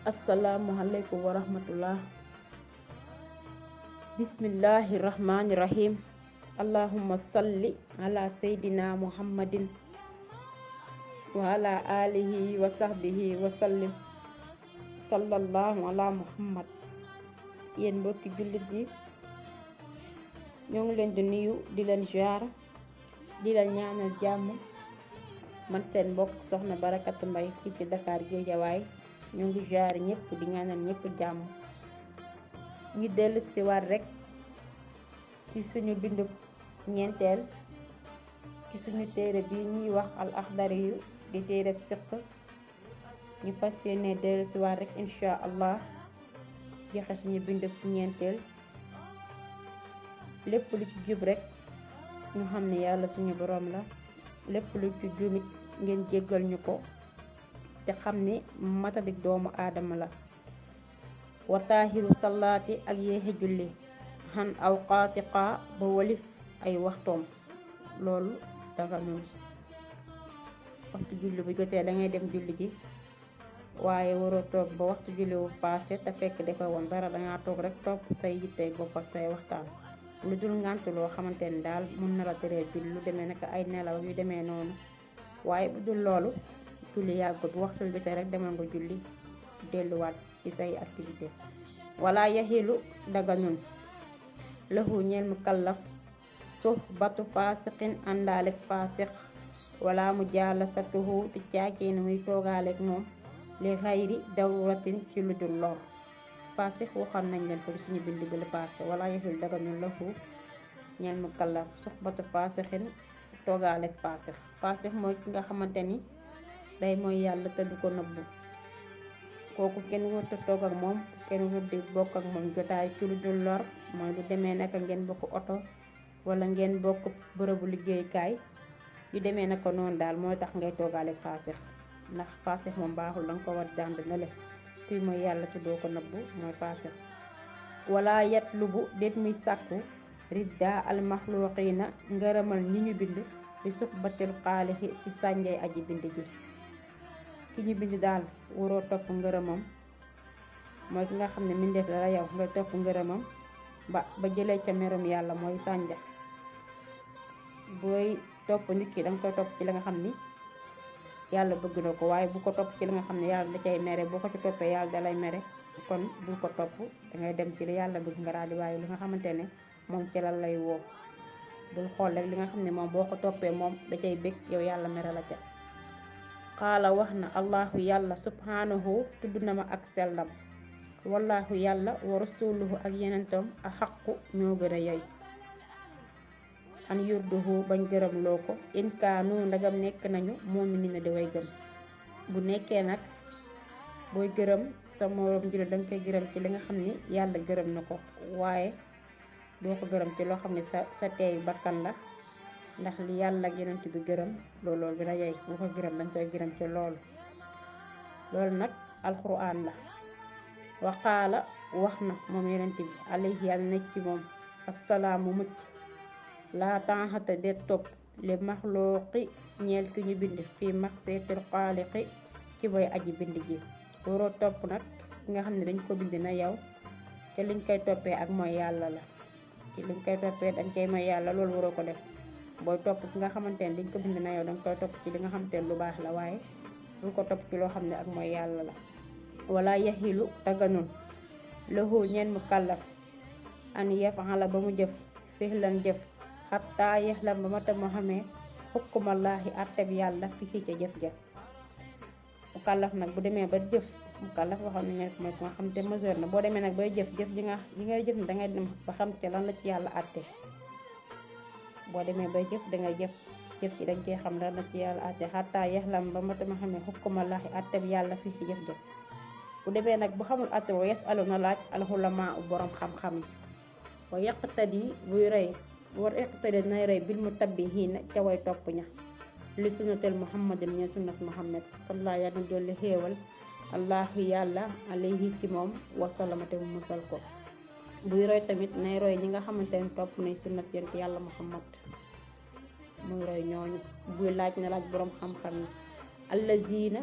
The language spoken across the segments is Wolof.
Assalamualaikum warahmatullah. Bismillahirrahmanirrahim. Allahumma salli ala sayyidina Muhammadin wa ala alihi wa sahbihi wa sallim. Sallallahu ala Muhammad. Yéen mbokki jullit yi ñoo ngi leen di nuyu di leen ziar di leen ñaanal jàmm. Man seen mbokk soxna Barakatu Mbay fii ci Dakar Géejawaay ñoo ngi ziar ñëpp di ñaanal ñëpp jàmm. ñu dellu si waat rek ci suñu bindu ñeenteel ci suñu téere bi ñuy wax al axdari yu di téere fiq. ñu fas yéene dellu si waat rek insha allah joxe suñu bindu ñeenteel. lépp lu ci jub rek ñu xam ne yàlla suñu borom la, lépp lu ci jumit ngeen jéggal ñu ko te xam ne matadik doomu aadama la. wa taahiru salaati ak yéexe julli xan awqaatiqa ba walif ay waxtoom, loolu daga noonu. waxtu julli bu jotee da ngay dem julli ji, waaye waroo toog ba waxtu julli wu paase te fekk defa woon dara, dangaa toog rek topp say yittey bopp ak say waxtaan. lu dul ngànt loo xamante ni daal mun na la teree julli, lu demee naka ay nelaw yu demee noonu. waaye bu dul loolu julli yàggut, bu waxtu jotee rek demal nga julli delluwaat ci say activité. wala yaxilu daganun lahu ñeel mu kallaf suhbatu fasiqin àndaaleeg fasiq, wala mu jaala satuhu du caagéen muy toogaaleeg moom li xayri dawratin ci lu dul lor. fasiq waxoon nañ leen ko suñu bind bi la passé. wala yaxilu daganun lahu ñeel mu kallaf suhbatu fasiqin toogaaleeg fasiq. fasiq mooy ki nga xamante ni day mooy yàlla te du ko nëbbu. kooku kenn wërta toog ak moom, kenn wërdi bokk ak moom jotaay ci lu dul lor. mooy lu demee naka ngeen bokk oto wala ngeen bokk bërëbu liggéeykaay yu demee naka noonu daal mooy tax ngay toogaale faasix. ndax faasix moom baaxul, danga ko war dànd na le kuy mooy yàlla te doo ko nëbbu mooy faasix. wala yatlubu déet muy sàkku ridda almaxluqina ngërëmal ñi ñu bind bi suxbatil xaalixi ci sànjay aji bind ji. ki ñu bind daal waroo topp ngërëmam, mooy ki nga xam ne mbindeef la yow nga topp ngërëmam ba jëlee ca merum yàlla mooy sànja. booy topp nit ki danga koy topp ci la nga xam ni yàlla bëgg na ko, waaye bu ko topp ci la nga xam ne yàlla da cay mere. boo ko ci toppee yàlla dalay mere, kon bul ko topp, dangay dem ci li yàlla bëgg nga daal di waaye li nga xamante ne moom ci la lay woo. bul xool rek li nga xam ne moom boo ko toppee moom da cay bëgg yow yàlla mere la ca. qaala wax na allahu yàlla subhanahu tudd na ma ak sellam, wallahu yàlla wa rasuluhu ak yenentam a xaqu ñoo gën a yey an yurduhu bañ gërëm loo ko in kaanu ndagam nekk nañu mu'minina di way gëm. bu nekkee nag booy gërëm sa moroom jullit danga koy gërëm ci li nga xam ni yàlla gërëm na ko, waaye doo ko gërëm ci loo xam ne sa teey bakkan la. ndax li yàlla ak yonent bi gërëm loolu gën a yey. bu ko gërëm dañ koy gërëm ci loolu nag alquran la. wa qaala wax na moom yonent bi alayhi yàlla nekk ci moom assalaamu mucc laa taaxata de topp li maxluuqi ñeel ki ñu bind fii maxseetil xaaliqi ci boy aji bind ji. waroo topp nag ki nga xam ne dañ ko bind na yow te liñ koy toppee ak mooy yàlla la. ci liñ koy toppee dañ koy mooy yàlla, loolu waroo ko def. booy topp ki nga xamante ne dañ ko bind na yow danga koy topp ci li nga xamante ne lu baax la, waaye bul ko topp ci loo xam ne ak mooy yàlla la. wala yaxilu daganun lahu ñeen mu kàllaf an yafaala ba mu jëf fihlan jëf xatta yaxlam ba mata moo xamee xukkumallaahi atteb yàlla fi ca jëf ja. mu kàllaf nag bu demee ba jëf, mu kàllaf waxoon nañu rek mooy ko nga xam te mesure na. boo demee nag bay jëf ji ngay jëf ne dangay dem ba xam te lan la ci yàlla atte. boo demee bay jëf dangay jëf ci dañ cee xam lan la ci yàlla atte. xatta yaxlam ba mata moo xamee xukkumallaahi atteb yàlla fi ci jëf ja. bu demee nag bu xamul atte wa yasaluna laaj alxulama borom xam-xam yi. wa yaqtadi buy rey war yaqtadi nay rey bil mu tabbihiina ca way topp ña li sunnatel muhammadin ñe sunnas muhammad salla yàlla na dolli xéewal allahu yàlla alayhi ci moom wasalamate mu musal ko. buy roy tamit nay roy ñi nga xamante ne topp nañ sunna yonent yàlla muhammad, muy roy ñooñu. buy laaj na laaj borom xam-xam yi allazina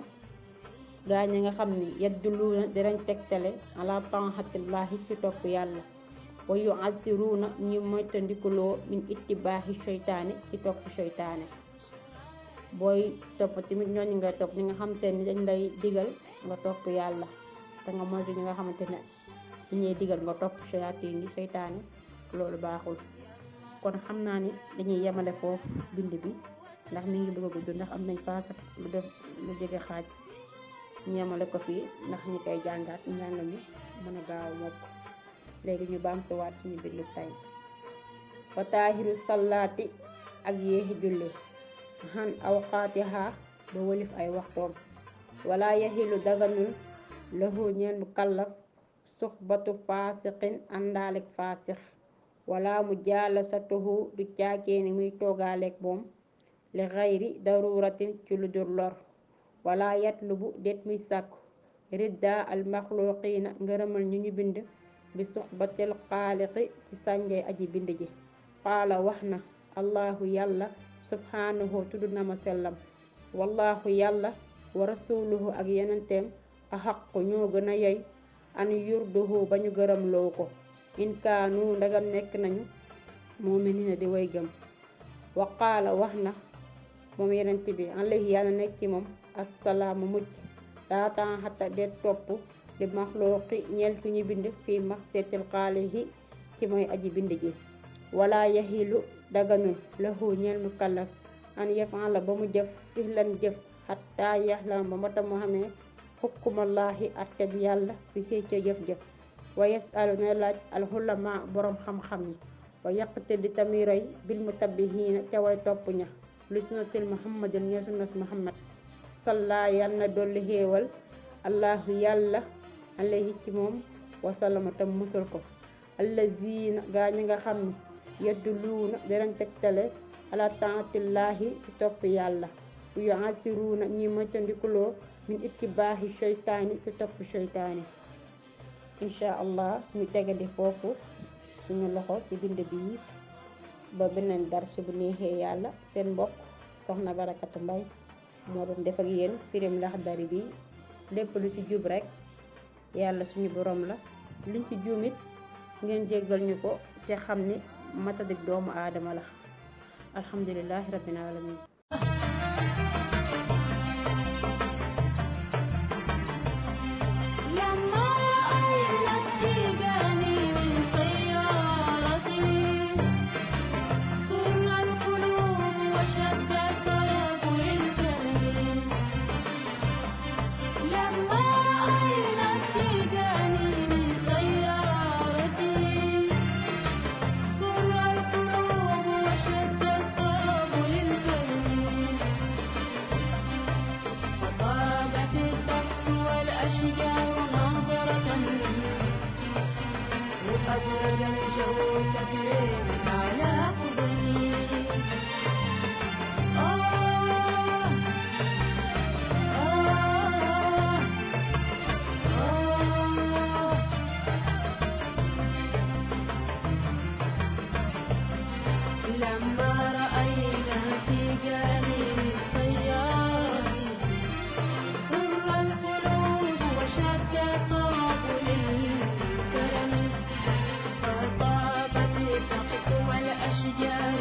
gaa ñi nga xam ni yadduluuna dinañ tegtale ala taatillahi ci topp yàlla wa yu'aziruuna ñi moytandikuloo min ittibaahi seytaane ci topp seytaane. booy topp tamit ñooñu ngay topp ñi nga xamante ni dañ lay digal nga topp yàlla te nga moytu ñi nga xamante ne dañuy digal nga topp seytaane yi seytaane loolu baaxul. kon xam naa ni dañuy yemale foofu bind bi ndax mi ngi bëgg a gudd ndax am nañ fa sax lu jege xaaj ñu yemale ko fii ndax ñi koy jàngaat njàng mi mën a gaaw mokk. léegi ñu baamtuwaat suñu bindu tay wa taahiru salaati ak yéexi julli han awqaatiha ba walif ay waxtoom wala yahilu daganul lahu ñeen mu kallaf suxbatu faasiqin àndaaleeg faasix wala mu jaalasatuhu du caakeeni muy toogaaleeg moom li xayri daruratin ci lu dul lor wala yatlubu det muy sàkku ridda al maxluqiina ngërëmal ñu ñu bind bi suxbatil xaaliqi ci sànjay aji bind ji. qaala wax na allahu yàlla subhanahu tudd na ma sellam wallahu yàlla wa rasuluhu ak yenenteem axaqu ñoo gën a yey an yurduhu ba ñu gërëm loo ko in kaanu ndagam nekk nañu mu'minina di way gëm. wa qaala wax na moom yenent bi alayhi yàlla nekk ci moom assalaamu mucc daa taxata de topp li maxluqi ñeel ki ñu bind fii maxseetil xaalihi ci mooy aji bind ji. wala yahilu daganul lahu ñeel mu kallaf an yafala ba mu jëf fihlan jëf xatta yaxlam ba mata mu xamee xukkumallaahi atte bi yàlla fi xii ca jëf-jëf. wa yasalu na laaj alxulama borom xam-xam yi wa yaqte di tami roy bil mutabbihiina ca way topp ña li sunnatil muhammadin ñee sunnas muhammad salla yal na dolli xéewal allahu yàlla alayhi ci moom wasalama tam musul ko. allazina gaa ñi nga xam ni yadduluuna dinañ tegtale ala taatillahi ci topp yàlla yu yu'aziruuna ñi moytandikuloo min ittibaahi seytaani ci topp seytaani. insha allah ñu tegandi foofu suñu loxo ci bind bi ba beneen darsu bu neexee yàlla. seen mbokk soxna Barakatu Mbay moo doon def ak yéen firim Laxdari bi. lépp lu ci jub rek yàlla suñu borom la, luñ ci juumit ngeen jéggal ñu ko te xam ni matadik doomu aadama la. alhamdulillahi rabbil alamin. أبرد الجو تكريم على قدمي لما رأينا في جانب السيارة سر القلوب وشد الطرب للكرم فطابت الطقس والأشجار